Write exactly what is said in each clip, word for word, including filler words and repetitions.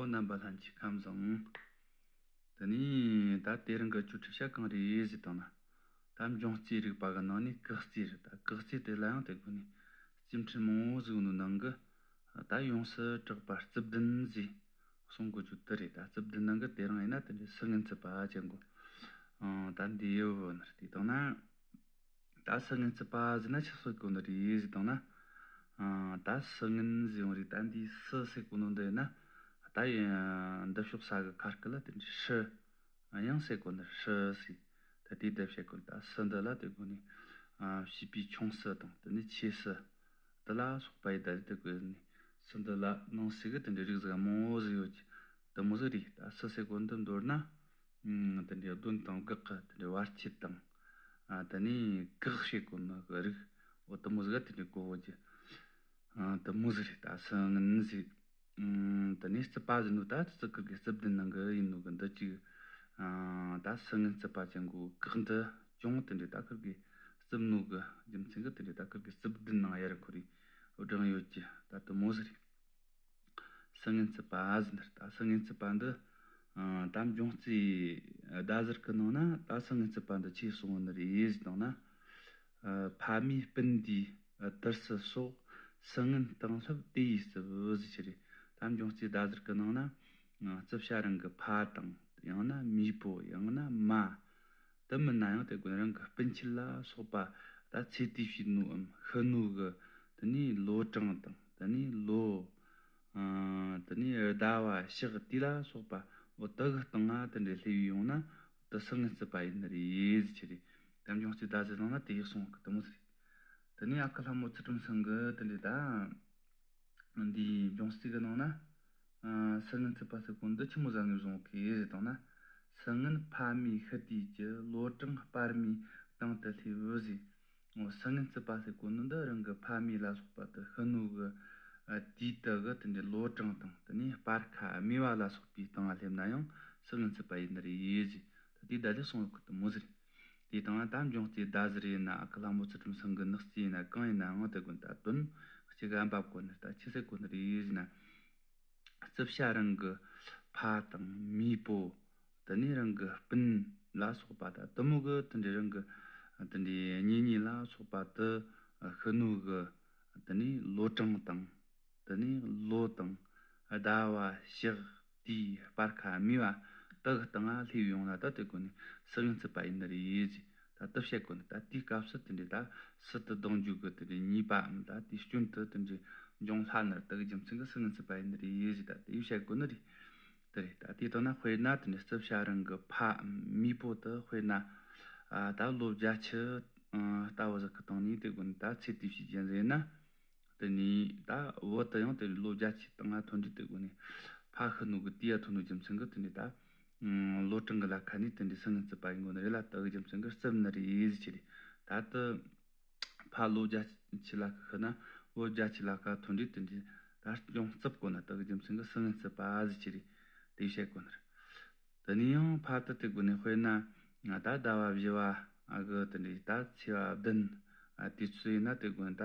རྣམ་པ་ལྷན་ཅིག་ཁམས་བཟང་། དེ་ནས་ད་དེ་རིང་གི་ཆོས་ཁྲིད་བྱ་གང་རེད་ཟེར་བཏང་ན། ད་འབྱུང་རྩིས་རིག་པ་གི་ནང་ནས་གག་རྩིས་རེད། ད་གག་རྩིས་དེ་ལ་ཡང་དེ་སྒོ་ནས་སྐྱེ་ཕྲེང་མང་བོ་ཟིག་ནོ་ནང་གི་ད་ཡོངས་སུ་གྲགས་པ་རྩིབས་བདུན་ཟེར་གསུང་གོ་རྒྱུ་དེ་རེད། ད་རྩིབས་བདུན་ནང་གི་དེ་རིང་ཡིན་ན་དེ་འདྲའི་སུ་ངན་རྩིས་པ་ཅན་གོ། ཨང་ད་འདི་ཡོད་བོ་ནི་དེ་དང་ན། ད་སུ་ངན་རྩིས་པ་ཟེར་ན་ཆི་ཟེར་གོ་ནི་རེད་ཟེར་དང་ན། ཨང་ད་སུ་ངན་ཟེར་ཡོང་རེད། ད་འདི་སུ་ཟེར་གོ་ནོ་འདི་ཡིན་ན། ད་ཡིན་འདི་ཕྱོགས་ས་གི་ཁ་སྐད་ལ་དེ་འདྲའི་ཧྲི། དབྱངས་ཟེར་གོ་ནི་ཧྲི་ཟེར། ད་དེའི་དེབ་བཤད་གོ་ནི་ད་སུ་འདི་ལ་དེ་གོ་ནི། ཨ་བྱིས་པའི་ཆུང་སུ་དང་དེ་ནི་ཆེ་སུ། འདི་ལ་སོགས་པ་ཡི་ད་དེ་གོ་ནི། སུ་འདི་ལ་ནང་སུ་གི་དེ་འདྲའི་རིགས་ཟིག་མང་བོ་ཟིག་ཡོད་ཀྱི། དེ་མོ་ཟིག་རེད། ད་སུ་ཟེར་གོ་འདི་མདོར་ན། ཨུམ་དེ་འདྲའི་གདོན་དང་བགེགས་ཀྱི་དེ་འདྲའི་བར་ཆད་དང་། ཨ་དེ་ནི་གག་བྱེད་གོ་ནི་གི་རིགས། འོ་དེ་མོ་ཟིག་ག་དེ་འདྲའི་གོ་བོ་ཀྱི། ཨ་དེ་མོ་ཟིག་རེད། ད་སུ་ངན་ཟིག་ཨུམ། དེ་ནས་རྩིས་པ་ཟེར་ནོ་ད་ཅི་ཙི་ཁིར་གི་རྩིབས་བདུན་ནང་གི་ཡིན་ནོ་གི་འདི་གཅིག་ཨ་ད་སུ་ངན་རྩིས་པ་ཅན་གོ་གག་འདི་ཅུང་དེ་འདྲའི་ད་ཁིར་གི་རྩིབས་ནོ་གི་རྒྱུ་མཚན་གི་དེ་འདྲའི་ད་ཁིར་གི་རྩིབས་བདུན་ནང་ཡར་འཁོར་རེ་བགྲངས་ཡོད་ཀྱི། ད་དེ་མོ་ཟིག་རེད། སུ་ངན་རྩིས་པ་ཟེར་ནི་རེད། ད་སུ་ངན་རྩིས་པ་འདི་ཨ་ད་འབྱུང་རྩིས་ཟླ་ཟུར་གི་ནང་ན་ད་སུ་ངན་རྩིས་པ་འདི་ཆི་གསུངས་ནི་རེད་ཟེར་དང་ན། ཨ་ཕ་མའི་སྤུན་ཟླའི་ཨ་དུར་སུ་སོགས། སུ་ངན་གཏིང་སླབ་དེ་ཡིས་རྩིབ་ཟེར་ཆི་རེད། ད་འབྱུང་རྩིས་ཟླ་ཟུར་གི་ནང་ན་ཨ་རྩིབ་བྱ་རང་གི་ཕ་དང་ཡང་ན་མེས་པོ་ཡང་ན་མ། དེ་མིན་ན་ཡང་དེ་ཀུན་རང་གི་སྤུན་མཆེད་ལ་སོགས་པ་ད་ཚེ་དུས་བྱས་ནོ་འམ་ཤི་ནོ་གི་དེ་ནས་ལོ་གྲངས་དང་དེ་ནས་ལོ། ཨ་དེ་ནས་ཟླ་བ་ཞག་དུས་ལ་སོགས་པ་འོ་དེ་གི་སྟེང་ང་དེ་འདྲའི་སླེབས་ཡོང་ན་དེ་སུ་ངན་རྩིས་པ་ཡིན་ནི་རེད་ཟེར་ཆི་རེད། ད་འབྱུང་རྩིས་ཟླ་ཟུར་ནང་ན་དེ་ཡི་གསུང་གི་དེ་མོ་ཟིག་རེད། དེ་ནས་ཨ་ཁུ་ལྷ་མོ་ཚུལ་ཁྲིམས་སེང་གི་དེ་འདྲའི་ད་འདིའི་འབྱུང་རྩིས་གི་ནང་ན་ཨ་སུ་ངན་རྩིས་པ་ཟེར་གོ་འདི་ཆི་མོ་ཟིག་ངས་བཟུང་གི་ཟེར་དང་ན། སུ་ངན་ཕ་མའི་ཤི་དུས་ཀྱི་ལོ་གྲངས་སྤར་མའི་སྟེང་དུ་སླེབས་ཟེར། འོ་སུ་ངན་རྩིས་པ་ཟེར་གོ་ནི་འདི་རང་གི་ཕ་མེས་ལ་སོགས་པ་དེ་ཤི་ནོ་གི་ཨ་དུས་དེ་གི་དེ་འདྲའི་ལོ་གྲངས་དང་དེ་ནས་སྤར་ཁ་སྨེ་བ་ལ་སོགས་པའི་སྟེང་ང་སླེབས་ན་ཡང་སུ་ངན་རྩིས་པ་ཡིན་ནི་རེད་ཟེར། ད་དེའི་ད་ལས་གསུང་ཡོད་གི་དེ་མོ་ཟིག་རེད། དེ་དང་ད་འབྱུང་རྩིས་ཟླ་ཟུར་ཡིན་ན་ཨ་ཁུ་ལྷ་མོ་ཚུལ་ཁྲིམས་སེང་གི་ནག་རྩིས་ཡིན་ན་གང་ཡིན་ནའང་དེ་ཀུན་ད་དོན་གཅིག་ག་འབབ་གོ་ནི། ད་ཆི་ཟེར་གོ་ནི་རེད་ཟེར་ན། རྩིབ་བྱ་རང་གི་ཕ་དང་མེས་པོ། དེ་ནས་རང་གི་སྤུན་ལ་སོགས་པ་ད་དེ་མོ་གི་དེ་འདྲའི་རང་གི་དེ་འདྲའི་གཉེན་ཉེ་ལ་སོགས་པ་དེ་ཤི་ནོ་གི་དེ་ནས་ལོ་གྲངས་དང་དེ་ནས་ལོ་དང་ཟླ་བ་ཞག་དུས་སྤར་ཁ་སྨེ་བ་དེ་གི་སྟེང་ང་སླེབས་ཡོང་ན་ད་དེ་ཀུན་ནི་སུ་ངན་རྩིས་པ་ཡིན་ནི་རེད་ཟེར། ད་དེ་བཤད་གོ་ནི། ད་དེའི་སྐབས་སུ་དེ་འདྲའི་ད་སུ་དེ་གདེང་འཇུག་གི་དེ་འདྲའི་ཉེས་པའམ་ད་དེའི་སྐྱོན་དེ་དེ་འདྲའི་འབྱུང་སླ་ནི་རེད། དེ་གི་རྒྱུ་མཚན་གི་སུ་ངན་རྩིས་པ་ཡིན་ནི་རེད་ཟེར། ད་དེ་བཤད་གོ་ནི་རེད། དེ་རེད། ད་དེ་དང་ན་དཔེར་ན་དེ་འདྲའི་རྩིབ་བྱ་རང་གི་ཕ་མེས་པོ་དེ་དཔེར་ན་ཨ་ད་ལོ་བརྒྱད་ཅུ་ཨ་ལྟ་བུ་ཟིག་གི་སྟེང་ནས་དེ་ཀུན་ད་ཚེ་དུས་བྱས་ཀྱང་ཟེར་ན། དེ་ནས་ད་བུ་དེ་ཡང་དེ་ལོ་བརྒྱད་ཅུའི་སྟེང་ང་ཐོན་དུས་དེ་ཀུན་ནས་ཕ་ཤི་ནོ་གི་དུས་ཡ་ཐོན་ནོ་རྒྱུ་མཚན་གི་དེ་འདྲའི་ད་ལོ་གྲངས་གི་ལ་ཁ་ནས་དེ་འདྲའི་སུ་ངན་རྩིས་པ་ཡིན་གོ་ནི་རེད་ལ། དེ་གི་རྒྱུ་མཚན་གི་རྩིབ་ནི་རེད་ཟེར་གྱི་རེད། ད་དེ་ཕ་ལོ་བརྒྱད་ཅུ་ལ་ཁ་ཤི་ན་བུ་བརྒྱད་ཅུ་ལ་ཁ་ཐོན་དུས་དེ་འདྲའི་ད་ཅུང་རྩིབ་གོ་ན་དེ་གི་རྒྱུ་མཚན་གི་སུ་ངན་རྩིས་པ་ཟེར་གྱི་རེད། དེ་བཤད་གོ་ནི་རེད། དེ་ནས་ཡང་ཕ་དེ་དེ་ཀུན་ནས་དཔེར་ན་ང་ད་ཟླ་བ་བཞི་བ་ཨ་གི་དེ་འདྲའི་ད་ཚེས་པ་བདུན་ཨ་དུས་ཚོད་ཡིན་ན་དེ་ཀུན་ད་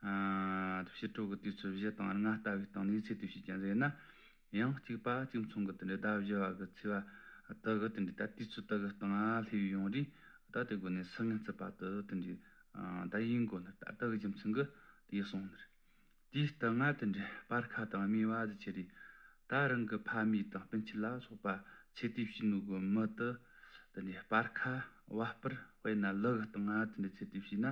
ཨ་ཕྱི་དྲོ་གི་དུས་ཚོད་བཞི་དང་ལྔ་ལྟ་བུའི་སྟེང་ནས་ཚེས་དུས་བྱས་ཀྱང་ཟེར་ན། ཡང་གཅིག་པ་གཅིག་མཚུངས་གི་དེ་འདྲའི་ཟླ་བཞི་བ་གི་ཚེས་པ་དེ་གི་དེ་འདྲའི་ད་དུས་ཚོད་དེ་གི་སྟེང་ང་སླེབས་ཡོང་རེད། ད་དེ་ཀུན་ནས་སུ་ངན་རྩིས་པ་དེ་དེ་འདྲའི་ཨ་ད་ཡིན་གོ་ནི། ད་དེ་གི་རྒྱུ་མཚན་གི་དེ་གསུངས་ནི་རེད། དེའི་སྟེང་ང་དེ་འདྲའི་སྤར་ཁ་དང་སྨེ་བ་ཟེར་གྱི་རེད། ད་རང་གི་ཕ་མེས་དང་སྤུན་མཆེད་ལ་སོགས་པ་ཚེ་དུས་བྱས་ནོ་གི་མི་དེ་དེ་འདྲའི་སྤར་ཁ་བ་སྤུར་དཔེར་ན་ལུ་གི་སྟེང་ང་དེ་འདྲའི་ཚེ་དུས་བྱས་ན།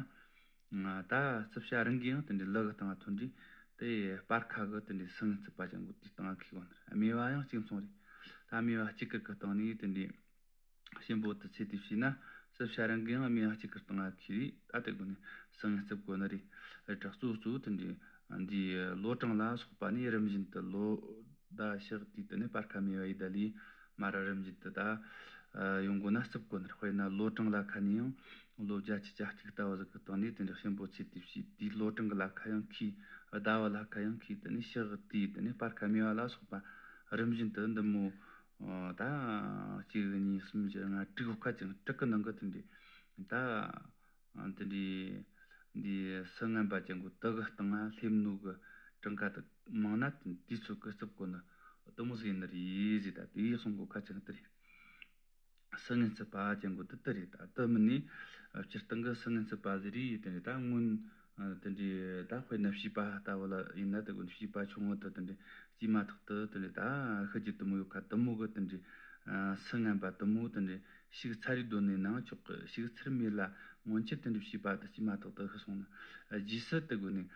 ད་རྩིབ་བྱ་རང་གི་ཡང་དེ་འདྲའི་ལུ་གི་སྟེང་ང་ཐོན་དུས་དེ་སྤར་ཁ་གི་དེ་འདྲའི་སུ་ངན་རྩིས་པ་ཅན་གོ་དེའི་སྟེང་ང་ཁེལ་གོ་ནི་རེད། སྨེ་བ་ཡང་གཅིག་མཚུངས་རེད། ད་སྨེ་བ་གཅིག་གི་གི་སྟེང་ནས་དེ་འདྲའི་གཤིན་པོ་དེ་ཚེ་དུས་བྱས་ན་རྩིབ་བྱ་རང་གི་ཡང་སྨེ་བ་གཅིག་གི་སྟེང་ང་ཁེལ་རེད། ད་དེ་ཀུན་ནས་སུ་ངན་རྩིས་གོ་ནི་རེད། རེད་དྲ་གཙོ་གཙོ་བོ་དེ་འདྲའི་འདིའི་ལོ་གྲངས་ལ་སོགས་པ་ནས་རིམ་བཞིན་དུ་ལོ་ཟླ་ཞག་དུས་དེ་ནས་སྤར་ཁ་སྨེ་བ་ཡི་ད་ལས་མ་ར་རིམ་བཞིན་དུ་ད་ཡོང་གོ་ན་རྩིས་གོ་ནི་རེད། དཔེར་ན་ལོ་གྲངས་ལ་ཁ་ནས་ཡང་ལོ་བརྒྱད་ཅུ་གྱ་གཅིག་ལྟ་བུ་ཟིག་གི་སྟེང་ནས་དེ་འདྲའི་གཤིན་པོ་ཚེ་དུས་བྱས་དེའི་ལོ་གྲངས་གི་ལ་ཁ་ཡང་ཁེལ། ཟླ་བ་ལ་ཁ་ཡང་ཁེལ། དེ་ནས་ཞག་དུས་དེ་ནས་སྤར་ཁ་སྨེ་བ་ལ་སོགས་པ་རིམ་བཞིན་དུ་འདི་མོ། ཨོ་ད་གཅིག་གཉིས་གསུམ་བཞི་ལྔ་དྲུག་ཁ་ཅིག་དྲུག་གི་ནང་གི་དེ་འདྲའི་ད་དེ་འདྲའི་འདི་སུ་ངན་པ་ཅན་གོ་དེ་གི་སྟེང་ང་སླེབས་ནོ་གི་གྲངས་ཀ་དེ་མང་ན་དེ་དུས་ཚོད་གི་རྩིས་གོ་ནི་དེ་མོ་ཟིག་ཡིན་ནི་ ཟེར། ད་དེ་ཡི་གསུང་གོ་ཁ་ཅིག་དེ་རེད། སུ་ངན་རྩུབ་པ་ཅན་གོ་དེ་དེ་རེད། ད་དེ་མིན་ནི་སྤྱིར་བཏང་གི་སུ་ངན་རྩུབ་པ་ཟེར་རེད། དེ་རེད། ད་སྔོན་དེ་འདྲའི་ད་དཔེར་ན་བྱིས་པ་ལྟ་བུ་ལ་ཡིན་ན། དེ་གོ་བྱིས་པ་ཆུང་ངུ་དེ་དེ་འདྲའི་སྐྱེས་མ་ཐག་ཏུ་དེ་འདྲའི་ད་ཤི་རྒྱུ་དེ་མོ་ཡོད་ཁ། དེ་མོ་གི་དེ་འདྲའི་སུ་ངན་པ་དེ་མོ་དེ་འདྲའི་ཤིག་ཚར་རེ་སྡོད་ནས་ནང་ཆོག་གི། ཤིག་ཚར་མེད་ལ་སྔོན་ཆད་དེ་འདྲའི་བྱིས་པ་དེ་སྐྱེས་མ་ཐག་ཏུ་ཤི་སོང་ན། རྗེས་སུ་དེ་གོ་ནས་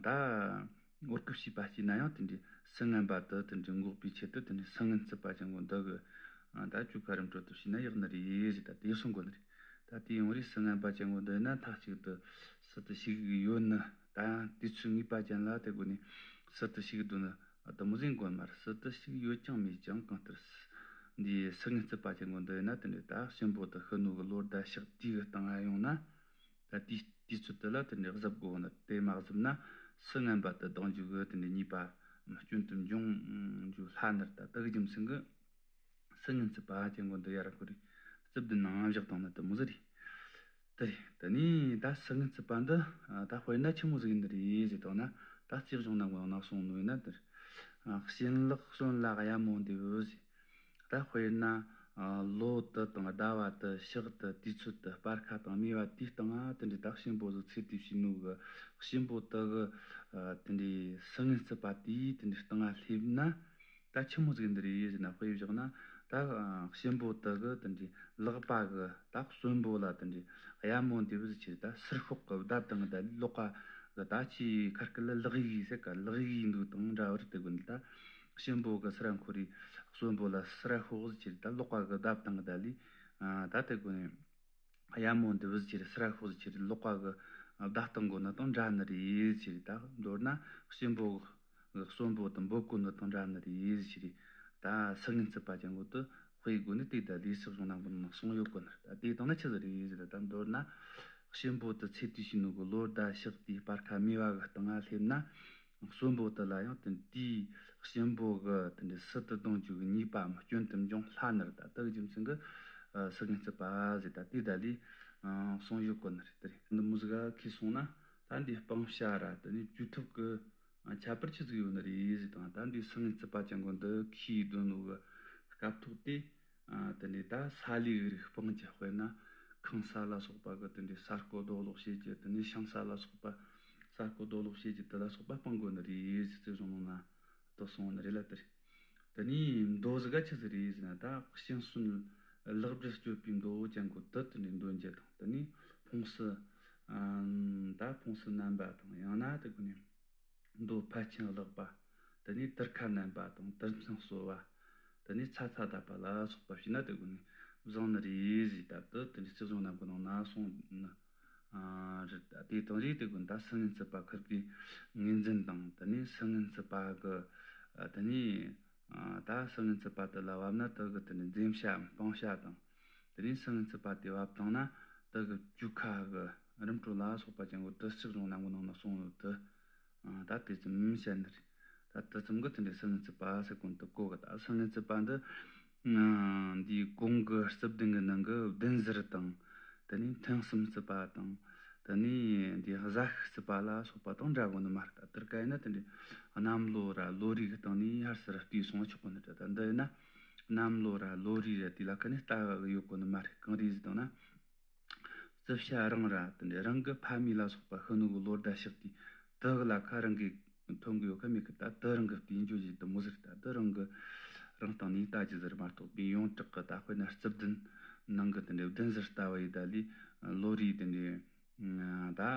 ད་འོར་གི་བྱིས་པ་སྐྱེས་ན་ཡང་དེ་འདྲའི་སུ་ངན་པ་དེ་དེ་འདྲའི་འགོག་པའི་ཆེད་དུ་དེ་འདྲའི་སུ་ངན་རྩུབ་པ་ཅན་གོ་འདི་གི་ད་ཅུ་ཁ་རིམ་གྲོ་དུ་བྱས་ན་ཡག་ནི་རེད་ཟེར། ད་དེ་གསུང་གོ་ནི་རེད། ད་དེ་ཡོང་རེད། སུ་ངན་པ་ཅན་གོ་འདི་ན་མཐའ་གཅིག་ཏུ་སུ་དེ་ཤིག་ཡོད་ནི། ད་དུས་ཚོད་ངེས་པ་ཅན་ལ་དེ་གོ་ནས་སུ་དེ་ཤིག་སྡོད་ནི་དེ་མོ་ཟིན་གོ་མ་རེད། སུ་དེ་ཤིག་ཡོད་ཀྱང་མེད་ཀྱང་གང་ལྟར་འདི་སུ་ངན་རྩུབ་པ་ཅན་གོ་འདི་ན་དེ་འདྲའི་ད་གཤིན་པོ་དེ་ཤི་ནོ་གི་ལོ་ཟླ་ཞག་དུས་གི་སྟེང་ང་ཡོང་ན། ད་དེའི་དུས་ཚོད་དེ་ལ་དེ་འདྲའི་གཟབ་དགོས་ནི། དེ་མ་གཟབ་ན་སུ་ངན་པ་དེ་སྡང་རྒྱུ་གི་དེ་འདྲའི་ཉེས་པ་སྐྱོན་དུ་འབྱུང་རྒྱུ་སླ་ནི་རེད། ད་དེ་གི་རྒྱུ་མཚན་གི་སུ་ངན་རྩུབ་པ་ཅན་གོ་འདི་ཡར་ཁོ་རེ་རྩུབ་ལྡན་ནང་བཞག་བཏང་ནི་དེ་མོ་ཟིག་རེད། དེ་རེད། དེ་ནས་ད་སུ་ངན་རྩུབ་པ་འདི་ད་དཔེར་ན་ཆི་མོ་ཟིག་ཡིན་ནི་རེད་ཟེར་བཏང་ན། ད་རྩིས་གཞུང་ནང་གོ་ནང་གསུངས་ནོ་ཡིན་ན་དེ་རེད། གཤིན་ལག་གསོན་ལ་གཡར་མོ་འདེབས་ཟེར། ད་དཔེར་ན་ལོ་དེ་དང་ཟླ་བ་དེ་ཞག་དེ་དུས་ཚོད་དེ་སྤར་ཁ་དང་མེ་བ་དེའི་སྟེང་ང་དེ་འདྲའི་ད་གཤིན་པོ་ཟིག་ཚེ་དུས་བྱས་ནོ་གི་གཤིན་པོ་དེ་གི་དེ་འདྲའི་སུ་ངན་རྩུབ་པ་དེའི་དེ་འདྲའི་སྟེང་ང་སླེབས་ན། ད་ཆི་མོ་ཟིག་འདི་རེད་ཟེར་ན། དཔེ་བཞག་ན་ད་གཤིན་པོ་དེ་གི་དེ་འདྲའི་ལག་པ་གི་ད་གསོན་པོ་ལ་དེ་འདྲའི་གཡར་མོ་འདེབས་ཟེར་ཆེ་རེད། ད་སིར་ཤོག་གི་བརྡབ་བཏང་གི་ད་ལོག་ཀ་གི་ད་ཆི་ཁར་སྐད་ལ་ལག་ཡིག་ཟེར་ག་ལག་ཡིག་འདུག་དང་འདྲ་བར་དེ་གོ་ནི་ད་གཤིན་པོ་གི་སི་ར་འཁོར་རེ་གསོན་པོ་ལ་སི་ར་ཤོག་ཟེར་ཆེ་རེད། ད་ལོག་ཀ་གི་བརྡབ་བཏང་གི་ད་ལི་ད་དེ་གོ་ནི། གཡར་མོ་འདེབས་ཟེར་ཆེ་རེད། སི་ར་ཤོག་ཟེར་ཆེ་རེད། ལོག་ཀ་གི་བརྡབ་བཏང་གོ་ནི་དང་འདྲ་ནི་རེད་ཟེར་ཆེ་རེད། ད་མདོར་ན་གཤིན་པོ་གི་གསོན་པོ་དེ་འབོད་གོ་ནི་དང་འདྲ་ནི་རེད་ཟེར་ཆེ་རེད། ད་སུ་ངན་རྩུབ་པ་ཅན་གོ་དེ་དཔེ་གོ་ནི་དེ་ད་ལས་སྲིད་གཞུང་ནང་གོ་ནང་གསུངས་ཡོད་གོ་ནི་རེད། ད་དེ་དང་ན་ཆི་ཟིག་རེད་ཟེར། ད་མདོར་ན་གཤིན་པོ་དེ་ཚེ་དུས་བྱས་ནོ་གི་ལོ་ཟླ་ཞག་དེའི་སྤར་ཁ་མེ་བ་གི་སྟེང་ང་སླེབས་ན། གསོན་པོ་དེ་ལ་ཡང་དེ་དེའི་གཤིན་པོ་གི་དེ་འདྲའི་སི་དེ་སྡང་རྒྱུ་གི་ཉེས་པ་སྐྱོན་དུ་འབྱུང་སླ་ནི་རེད། ད་དེ་གི་རྒྱུ་མཚན་གི་སུ་ངན་རྩུབ་པ་ཟེར། ད་དེ་ད་ལི་གསུངས་ཡོད་གོ་ནི་རེད། དེ་རེད། འདི་མོ་ཟིག་ག་ཁས་སོང་ན། ད་འདི་སྤང་བྱ་ར་དེ་ནི་བཅོས་ཐབས་གི་ཁྱད་པར་ཆི་ཟིག་ཡོད་ནི་རེད་ཟེར་དང་། ད་འདི་སུ་ངན་རྩུབ་པ་ཅན་གོ་འདི་ཁས་དོན་ནོ་གི་སྐབས་ཐོག་དེ། ཨ་དེ་འདྲའི་ད་ས་ལུའི་རིགས་སྤང་རྒྱུ། དཔེར་ན་ཁང་ས་ལ་སོགས་པ་གི་དེ་འདྲའི་ས་རྐོ་རྡོ་སློག་བྱེད་རྒྱུ། དེ་ནས་ཤིང་ས་ལ་སོགས་པ་ས་རྐོ་རྡོ་སློག་བྱེད་རྒྱུ་དེ་ལ་སོགས་པ་སྤང་དགོས་ནི་རེད་ཟེར། རྩིས་གཞུང་ནང་ན་དེ་གསུངས་ནི་རེད་ལ། དེ་རེད། དེ་ནས་མདོ་ཟིག་ག་ཆི་ཟིག་རེད་ཟེར་ན། ད་གཤིན་གསོན་ལག་སྦྲེལ་གཅོད་པའི་མདོ་ཅན་གོ་དེ་དེ་འདྲའི་འདོན་རྒྱུ་དང་། དེ་ནས་ཕུང་སུ་ཨ་ད་ཕུང་སུ་བསྣམས་པ་དང་། ཡང་ན་དེ་གོ་ནས། མདོ་ཕལ་ཆེན་བརླག་པ། དེ་ནས་དུར་ཁ་མནན་པ་དང་། དུར་མཚོན་གསོ་བ། དེ་ནས་ཚ་ཚ་བརྡབ་པ་ལ་སོགས་པ་བྱས་ན་དེ་གོ་ནས་བཟང་ནི་རེད་ཟེར། ད་དེ་དེ་འདྲའི་རྩིས་གཞུང་ནང་གི་ནང་ན་གསུངས་ནི་རེད། དེ་དང་རེད། དེ་གོ་ནས་ད་སུ་ངན་རྩུབ་པ་ཁུར་གི་ངོས་འཛིན་དང་། དེ་ནས་སུ་ངན་རྩུབ་པ་གི་དེ་ནས་ད་སུ་ངན་རྩུབ་པ་དེ་ལ་བབ་ན་དེ་གི་དེ་ནས་འཛེམ་བྱ་སྤང་བྱ་དང་། དེ་ནས་སུ་ངན་རྩུབ་པ་དེ་བབ་བཏང་ན་དེ་གི་བཅོས་ཁ་གི་རིམ་གྲོ་ལ་སོགས་པ་ཅན་གོ་དེ་རྩིས་གཞུང་ནང་གི་ནང་ན་གསུངས་ཡོད་དེ། ད་དེ་ཙམ་བཤད་ནི་རེད། ད་དེ་ཙམ་གི་དེ་འདྲའི་སུ་ངན་རྩུབ་པ་ཟེར་གོ་ནི་དེ་གོ་གི། ད་སུ་ངན་རྩུབ་པ་འདི་འདིའི་གོང་གི་རྩུབ་ལྡན་གི་ནང་གི་བདུད་ཟུར་དང་། དེ་ནས་མཐུན་གསུམ་རྩུབ་པ་དང་། དེ་ནས་འདིའི་གཟའ་ཤུགས་རྩུབ་པ་ལ་སོགས་པ་དང་འདྲ་གོ་ནི་མ་རེད། ད་དེར་ཀ་ཡིན་ན་དེ་འདྲའི་གནམ་ལོ་ར་ལོ་རེའི་སྟེང་ནས་ཧར་སར་བལྟས་སོང་ཆོག་གོ་ནི་རེད། ད་འདི་ཡིན་ན་གནམ་ལོ་ར་ལོ་རེ་ར་དེ་ལ་ཁ་ནས་ལྟ་གི་ཡོད་གོ་ནི་མ་རེད། གང་རེད་ཟེར་བཏང་ན། རྩུབ་བྱ་རང་ར་དེ་འདྲའི་རང་གི་ཕ་མེས་ལ་སོགས་པ་ཤི་ནོ་གི་ལོ་ཟླ་ཞག་དུས་དེ་གི་ལ་ཁ་རང་གི་ཐོན་གི་ཡོད་ཁ་མེད་གི། ད་དེ་རང་གི་བལྟས་འཇོག་བྱེད་དེ་མོ་ཟིག་ད་དེ་རང་གི་རང་སྟེང་ནས་ལྟ་རྒྱུ་ཟིག་མ་གཏོགས་པའི་ཡོངས་གྲགས་གི་ད་དཔེར་ན་རྩུབ་ལྡན་ནང་གི་དེ་འདྲའི་བདུད་ཟུར་ལྟ་བུ་ཡི་ད་ལས་ལོ་རེའི་དེ་འདྲའི་ད་